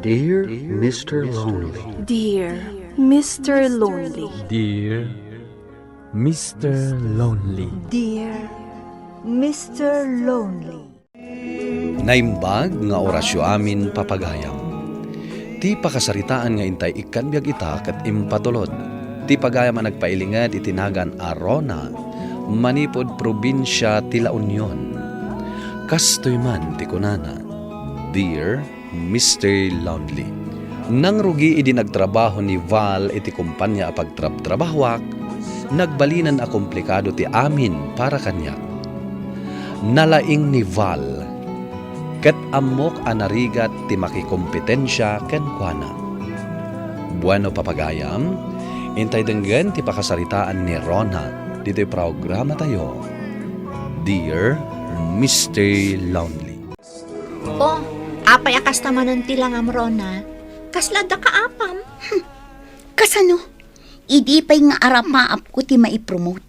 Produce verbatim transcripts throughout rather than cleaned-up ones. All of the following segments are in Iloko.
Dear Mister Lonely. Dear Mister Lonely. Dear Mister Lonely. Dear Mister Lonely. Naimbag nga orasyo amin, papagayam. Ti pakasaritaan nga intay ikkan biag ita ket impatulod ti pagayam a nagpailinged iti nagan a Rona manipud probinsia ti La Union. Kastoy man ti kunana, Dear Mister Lonely. Nangrugi idi nagtrabaho ni Val iti kompania a pagtrabtrabahoak, nagbalinen a komplikado ti amin para kaniak. Nalaing ni Val, ket ammok a narigat ti makikompetensia kenkuana. Bueno, papagayam, intay denggen ti pakasaritaan ni Rona ditoy programatayo, Dear Mister Lonely. Oh, apay a kasta manen ti langam, Rona? Kasla adda kaapam? Hmm. Kasano? Idi pay nga arapaapko ti maipromote.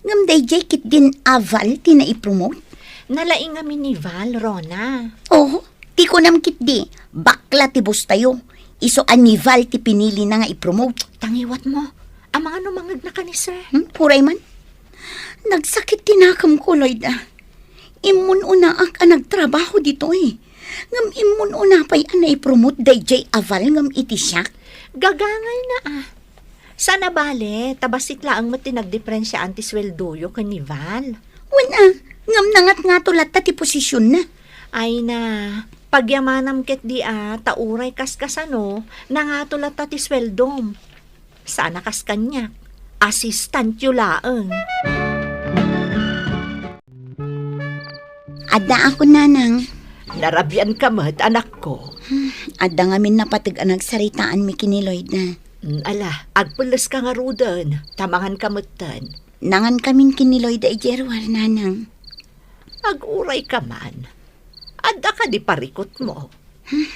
Ngem daydiay ketdin a Val ti naipromote? Nalaing ngamin ni Val, Rona. Oh, ti kunam ketdi, bakla ti boss tayo. Isu a ni Val ti pinilina nga ipromote. Tangiwat mo. Amangan no mangngegna ka ni sir. Hmm, uray man. Nagsakit ti nakemko, Lloyd, ah. Immun-unaak a nagtrabaho ditoy. Ngem immun-una pay a naipromote daydiay a Val ngem iti siak. Gagangayna, ah. Saan a bale, ta bassit laeng met ti nagdiferensiaan ti sueldoyo ken ni Val. Wen, ah, ngem nangatngato latta ti posisionna. Ay na, pagyamanam ketdi, ah, ta uray kaskasano, nangato latta ti sueldom. Saan a kas kaniak, assistantyo laeng. Addaakon, nanang. Narabian ka met, anakko. Hmm, adda ngamin napateg a nagsaritaanmi ken ni Lloyd, ah. Mm, ala, agpelles ka ngaruden, ta mangan ka metten. Nangan kamin ken ni Lloyd idiay ruar, nanang. Aguray ka man. Adda kadi parikutmo? Hmm.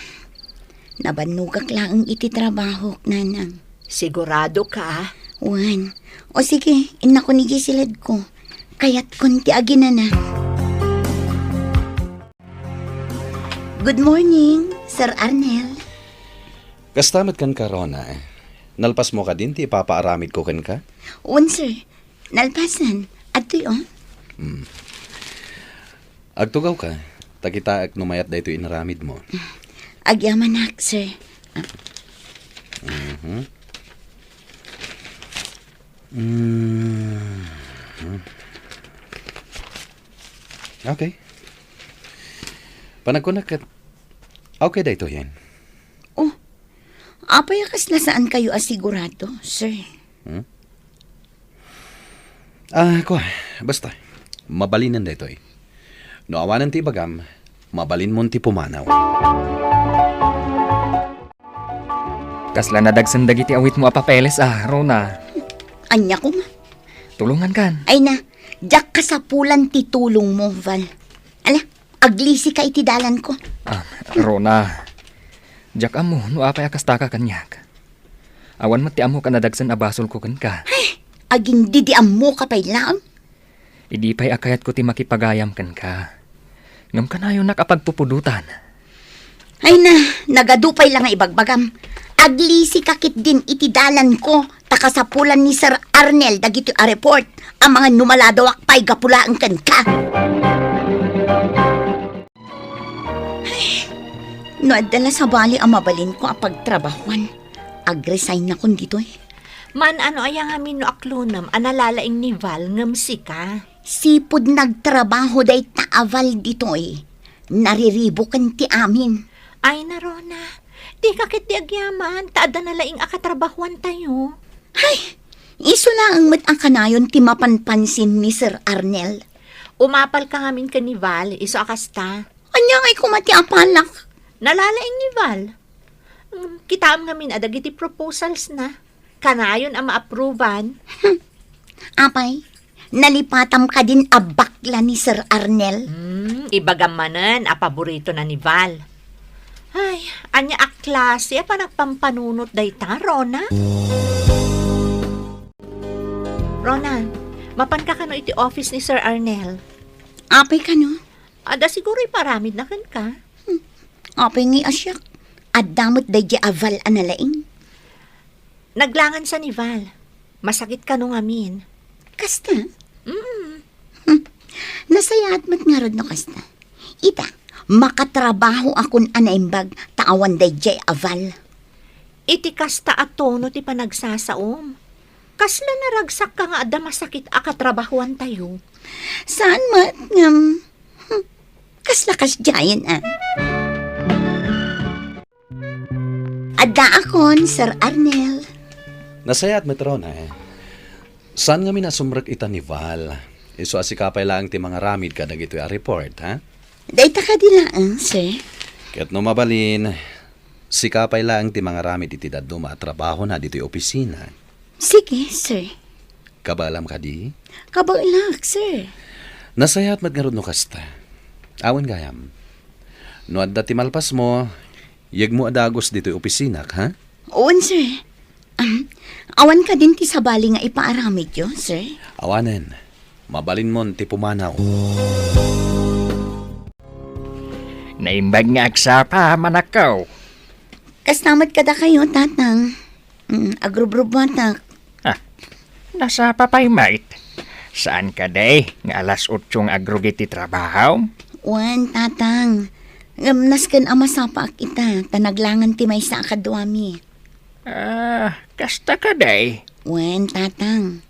Nabannogak laeng iti trabahok, nanang. Sigurado ka? Wen. O sige, innakon idiay siledko. Kayatkon ti aginana. Good morning, Sir Arnel. Kasta met kenka, Rona. Nalpasmo kadin ti ipapaaramidko kenka? Wen, sir. Nalpasan. Adtoy, oh. Hmm. Agtugawka, ta kitaek no mayat daytoy inaramidmo. Agyamanak, sir. Mhm. Mm. Okay. Panagkunak ket, okay daytoyen. Oh, apay a kasla saan kayo a sigurado, sir? Hmm? Ah, kua, basta, mabalinen daytoy. No awanen ti ibagam, mabalinmon ti pumanaw. Kasla nadagsen dagiti awitmo a papeles, ah, Rona. Ania koma? Tulongankan. Ay na, diak kasapulan ti tulongmo, Val. Ala, aglisika iti dalanko. Ah, Rona, diak ammo no apay a kastaka kaniak. Awan met ti ammok a nadagsen a basolko kenka. Ay, agingdidiammoka pay laeng. Idi pay a kayatko ti makipagayam kenka. Ngem kanayonak a pagpupudotan. Ay na, nagadu pay la nga ibagbagam. Aglisika ketdin iti dalanko, ta kasapulan ni Sir Arnel dagitoy a report, amangan no maladawak pay gapu laeng kenka. Ay, no adda la sabali a mabalinko a pagtrabahuan, agresign-nakon ditoy. Man-ano aya ngamin no aklonem a nalalaing ni Val ngem sika? Sipud nagtrabaho dayta a Val ditoy, nariribuken ti amin. Ay na, Rona, dika ketdi agyaman ta adda nalaing a katrabahuantayo. Ay, isu laeng met a kanayon ti mapanpansin ni Sir Arnel. Umapalka ngamin ken ni Val, isu a kasta. Ania ngay koma ti apalak? Nalalaing ni Val. Mm, kitaem ngamin a dagiti proposals na. Kanayon a ma-approvean. Apay, nalipatam kadin a bakla ni Sir Arnel? Hmm, ibagam manen a paborito na ni Val. Ay, ania a klase a panagpampanunot dayta, Rona? Rona, mapanka kano iti office ni Sir Arnel? Apay kano? Adda siguro iparamidna kenka. Hmm. Apay ngay a siak? Adda met daydiay a Val a nalaing? Naglangansa ni Val. Masakit kano ngamin. Kasta? Mm. Nasayaat met ngarud no kasta. Ita, makatrabahoakon a naimbag ta awan daydiay a Val. Iti kasta a tono ti panagsasaom. Kasla naragsakka nga adda masakit a katrabahoantayo? Saan met ngem, hmm, kasla kasdiayen a. Addaakon, Sir Arnel. Nasayaat met, Rona, eh. Saan ngamin a sumrek ita ni Val? Isu a sika pay laeng ti mangaramid kadagitoy a report, ha? Dayta kadi laeng, sir. Ket no mabalin, sika pay laeng ti mangaramid iti dadduma a trabahona ditoy opisina. Sige, sir. Kabaelam kadi? Kabaelak, sir. Nasayaat met ngarud no kasta. Awan gayam. No adda ti malpasmo, yegmo a dagus ditoy opisinak, ha? Wen, sir. Um, awan kadin ti sabali nga ipaaramidyo, sir? Awanen. Mabalinmon ti pumanaw. Naimbag nga agsapa, manakkaw. Kasta met kadakayo, Tatang. Mm, agrubrubuatak. Ah, nasapa pay met. Saan kadi nga alas otso nga agrugi ti trabaho? Wen, Tatang. Ngem nasken a masapaak ita, ta naglangan ti maysa a kaduami. Ah, kasta kadi? Wen, Tatang.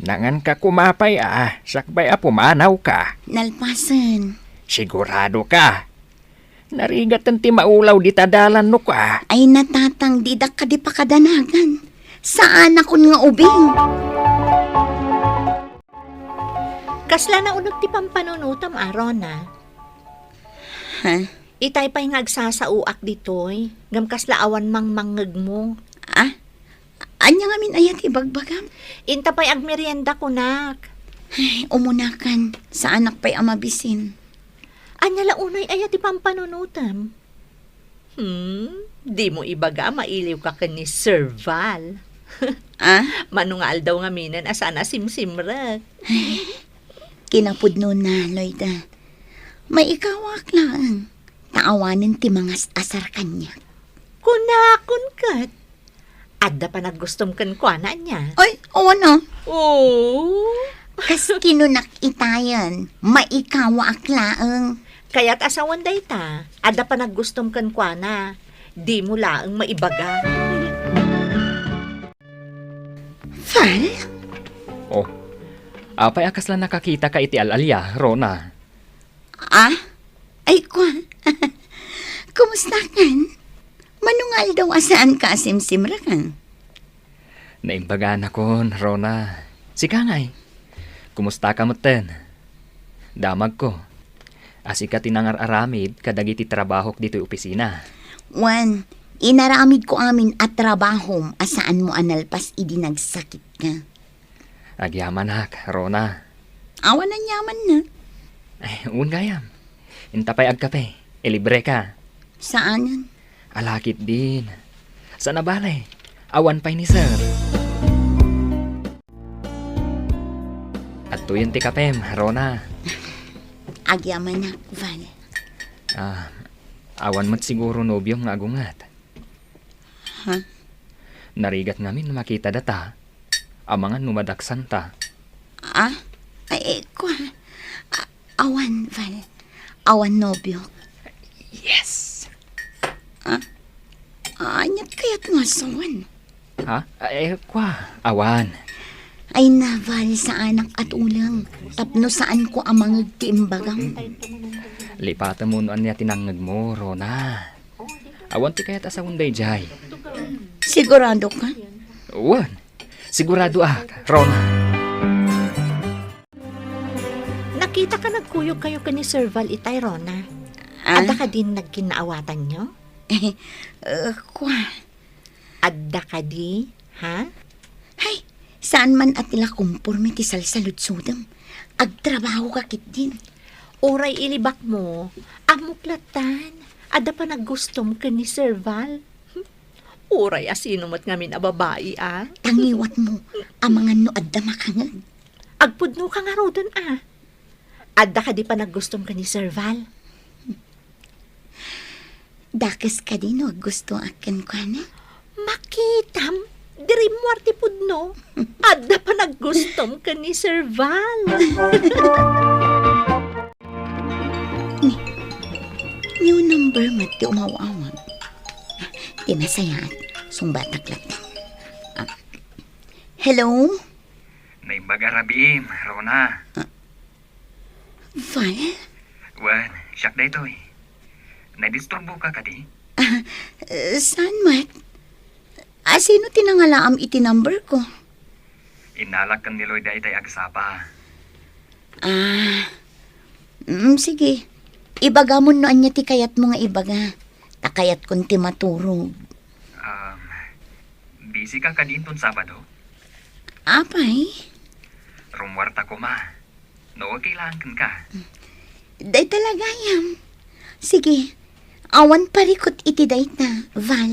Nanganka koma pay a, sakbay a pumanawka. Nalpasen. Sigurado ka? Narigaten ti maulaw dita dalan no kua. Ay, na, Tatang, didak kadi pakadanagan. Saanakon nga ubing. Kasla nauneg ti pampanunotam, a, Rona? Ha? Itay pay nga agsasaoak ditoy, ngem kasla awan mangmangngegmo. Ah? Ania ngamin aya ti ibagbagam? Inta pay agmerienda kunak. Ay, umunakan, saanak pay a mabisin. Ania la unay aya ti pampanunotem? Hmm, dimo ibaga a mailiwka ken ni Sir Val. Ah? Mano nga aldaw ngaminen a saan a simsimrek. Ay, kinapudnona, Loida. Maikawaak laeng, ta awanen ti mangas-asar kaniak. Kunakon ket, adda panaggustom kenkuana, ania? Ay, awan a. Oh. Kas kinunak itayen, maikawaak laeng. Kayat a sawen dayta, adda panaggustom kenkuana. Dimo laeng maibaga. Val? Oh, apay a kasla nakakitaka iti al-alia, Rona? Ah? Ay, kua. Kumusta kan? Mano nga aldaw a saanka a simsimrek? Naimbaganakon, Rona. Sika ngay? Kumustaka metten? Damagko a sika ti nangar-aramid kadagiti trabahok ditoy opisina. Wen, inaramidko amin a trabahom a saanmo a nalpas idi nagsakitka. Agyamanak, Rona. Awan aniamanna. Ay, wen gayam. Inta pay agkape, ilibreka. Saanen? Ala ketdin. Saan a bale, awan pay ni Sir. Adtoyen ti kapem, Rona. Agyamanak, Val. Ah, awan met siguro nobiom nga agunget. Ha? Narigat ngamin makita data. Amangan no madaksanta. Ah? Ay, eh, kua. A-, awan, Val. Awan nobiok. Yes. Ah? Aniat kayat nga sawen? Ha? Eh, kua. Awan. Ay na, Val, saanak a tuleng. Tapno saanko a mangeg ti imbagam. Lipatem no ania ti nangngegmo, Rona. Awan ti kayat a sawen daydiay. Sigurado ka? Wen, sigurado ak, Rona. Nakitaka nagkuyogkayo ken ni Sir Val itay, Rona. Ah? Adda kadin nagkinnaawatanyo? Eh, kua. Adda kadi, ha? Hay, saan man a ti la komporme ti salsaludsodem. Agtrabaho ka ketdin. Uray ilibakmo, ammok lattan, adda panaggustom ken ni Sir Val. Uray a sino met ngamin a babai, a? Tangiwatmo, amangan no adda makangeg. Agpudno ka ngaruden, a? Adda kadi panaggustom ken ni Sir Val? Dakes kadi no aggustoak kenkuana? Makitam, di rimmuar ti pudno. Adda panaggustom ken ni Sir Val. Ni, new number met ti umaw-awag. Ti nasayaat, sungbatak latta. Ah, hello? Naimbag a rabiim, Rona. Ah, Val? Wen, siak daytoy. Nadisturbo ka kadi? Ah, eh, saan met? Ah, sino ti nangalaam iti number ko? Innalak ken ni Loida itay agsapa. Ah, mm, sige. Ibagamon no ania ti kayatmo nga ibaga. Ta kayatkon ti maturog. Um, busy ka kadi inton Sabado? Apay? Rummuarta koma. No, okay lang kenka. Dayta la gayam. Sige, awan parikut iti dayta, Val.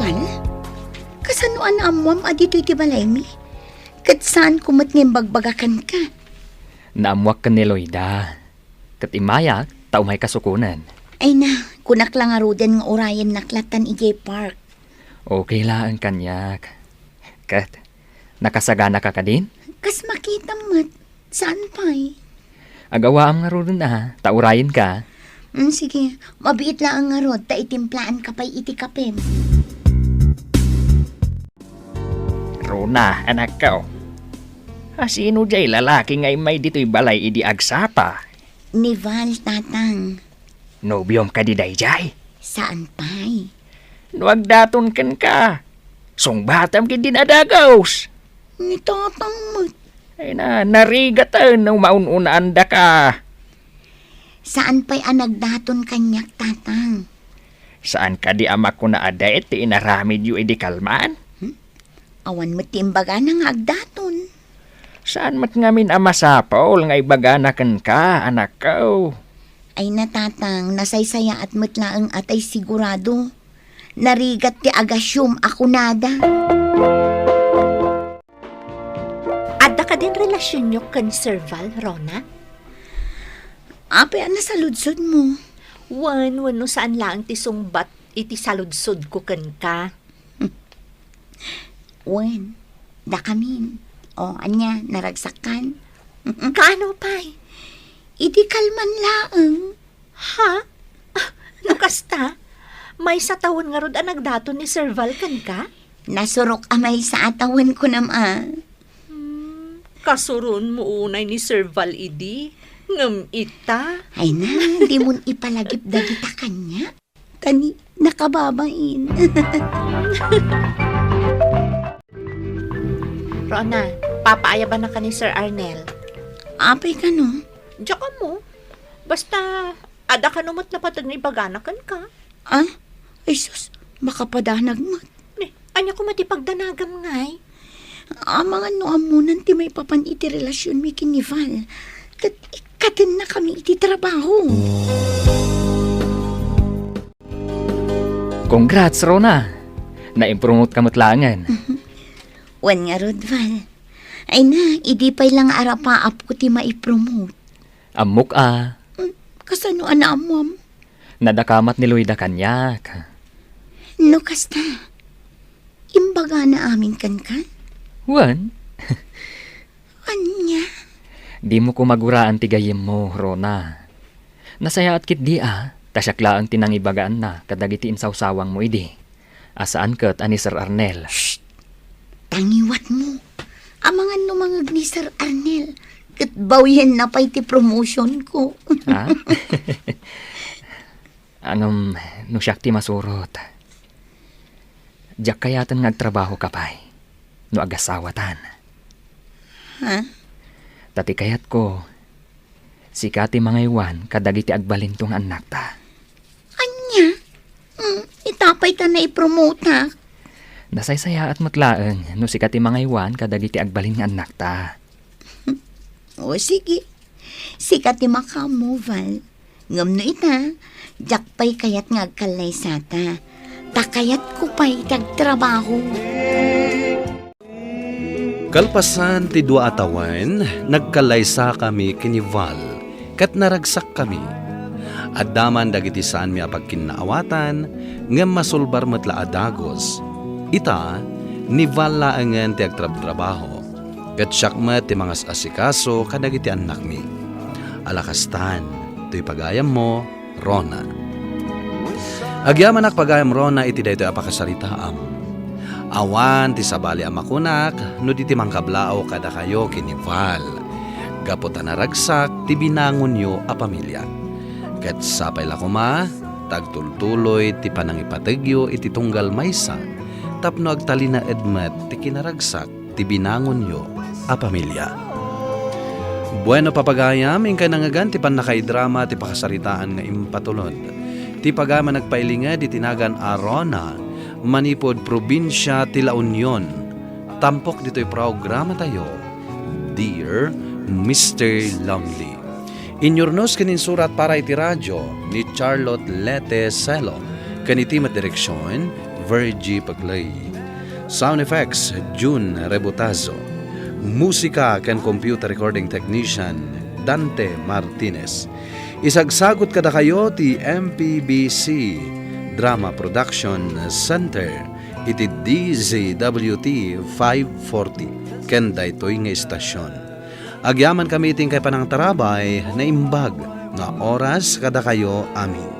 Val? Kasano a naammuam a ditoy ti balaymi? Ket saanko met nga imbagbaga kenka? Naammuak ken ni Loida. Ket immayak, ta umay kasukonen. Ay na, kunak la ngaruden nga urayennak lattan idiay park. Okay laeng kaniak. Ket, nakasagana ka kadin? Kas makitam met, saan pay? Agawaam ngaruden a, ta urayenka. Mm, sige, mabiit laeng ngarud, ta itimplaanka pay iti kapem. Rona, anakko. A, sino jay lalaki nga immay ditoy balay idi agsapa? Ni Val, Tatang. Nobiom kadi dayjay? Saan pay? No agdaton kenka, sungbatam ketdin a dagus. Ni Tatang met. Ay na, narigaten no maun-unaandaka. Saan pay a nagdaton kaniak, Tatang? Saan kadi a makuna a dayta ti inaramidyo idi kalman? Hmm? Awan met ti imbagana nga agdaton. Saan met ngamin a masapul nga ibagana kenka, anakko? Ay na, Tatang, nasaysayaat met laeng a tay sigurado. Narigat ti agasiom a kunada. Adda kadin relasionyo ken Sir Val, Rona? Apay a nasaludsodmo? Wen, wenno saan laeng ti sungbat iti saludsodko kenka? Wen, dakamin. O, ania, naragsakan? Kaano pay? Idi kalman laeng. Ha? Ah, no kasta, maysa tawen ngarud a nagdaton ni Sir Val kenka? Nasurok a maysa a tawen kunam a. Hmm, kasuronmo unay ni Sir Val idi, ngem ita. Ay na, dimon ipalagip dagita kaniak. Ta ni, nakababain. Rona, papaayabannaka ni Sir Arnel. Apay kano? Diak ammo. Basta, adda kano met napateg nga ibagana kenka. Ah? Ay sus, makapadanag met. Ni, ania koma ti pagdanagam ngay? Amangan no ammonan ti maipapan iti relasionmi ken ni Val. Ket ikkatennakami iti trabaho. Congrats, Rona! Na-promote ka met laengen. Wen ngarud, Val. Ay na, idi pay la nga arapaapko ti maipromote. Ammok a. Mm, kasano a naammoam? Nadakamat ni Loida kaniak. No kasta, imbagana amin kenka? Wen. Ania? Dimo koma guraan ti gayyemmo, Rona. Nasayaat ketdi a, ta siak laeng ti nangibagaanna kadagiti insawsawangmo idi. A saan ket a ni Sir Arnel. Shh! Tangiwatmo. Amangan no mangeg ni Sir Arnel, ket bawienna pay ti promotionko. Ha? Ngem, no siak ti masurot, diak kayaten nga agtrabahoka pay no agasawatan. Ha? Ta ti kayatko, sika ti mangaywan kadagiti agbalinto nga annakta. Ania? Mm, ita pay ta naipromoteak. Nasaysayaat met laeng no sika ti mangaywan kadagiti agbalin nga annakta. O, sige. Sika ti makaammo, Val. Ngem no ita, diak pay kayat nga agkallaysata. Ta kayatko pay ti agtrabaho. Kalpasan ti dua a tawen, nagkallaysakami ken ni Val. ket naragsakkami. Adda man dagiti saanmi a pagkinnaawatan, ngem masulbar met la a dagus. Ita, ni Val laengen ti agtrabtrabaho, ket siak met ti mangas-asikaso kadagiti annakmi. Ala kastan, toy pagayammo, Rona. Agyamanak pagayam Rona iti daytoy a pakasaritaam. Awan ti sabali a makunak no di ti mangkablaaw kadakayo ken ni Val, gapu ta naragsak ti binangonyo a pamilya. Ket sapay la koma ta agtultuloy ti panangipategyo iti tunggal maysa tapno agtalinaed met ti kinaragsak ti binangonyo a pamilya. Bueno, papagayam, inkay nangngegan ti pannakaidrama ti pakasaritaan nga impatulod. Ti pagayam a nagpailinged iti nagan a Rona, manipud probinsia ti La Union. Tampok ditoy programatayo, Dear Mister Lonely. Inyurnos ken insurat para iti radio ni Charlotte Lete Celo, ken iti met direksion, Virgie Paclay. Sound effects, June Rebotazo. Musika ken computer recording technician, Dante Martinez. Isagsagut kadakayo ti M P B C Drama Production Center iti D Z W T five forty ken daytoy nga istasion. Agyamankami iti inkay panangtarabay, naimbag nga oras kadakayo amin.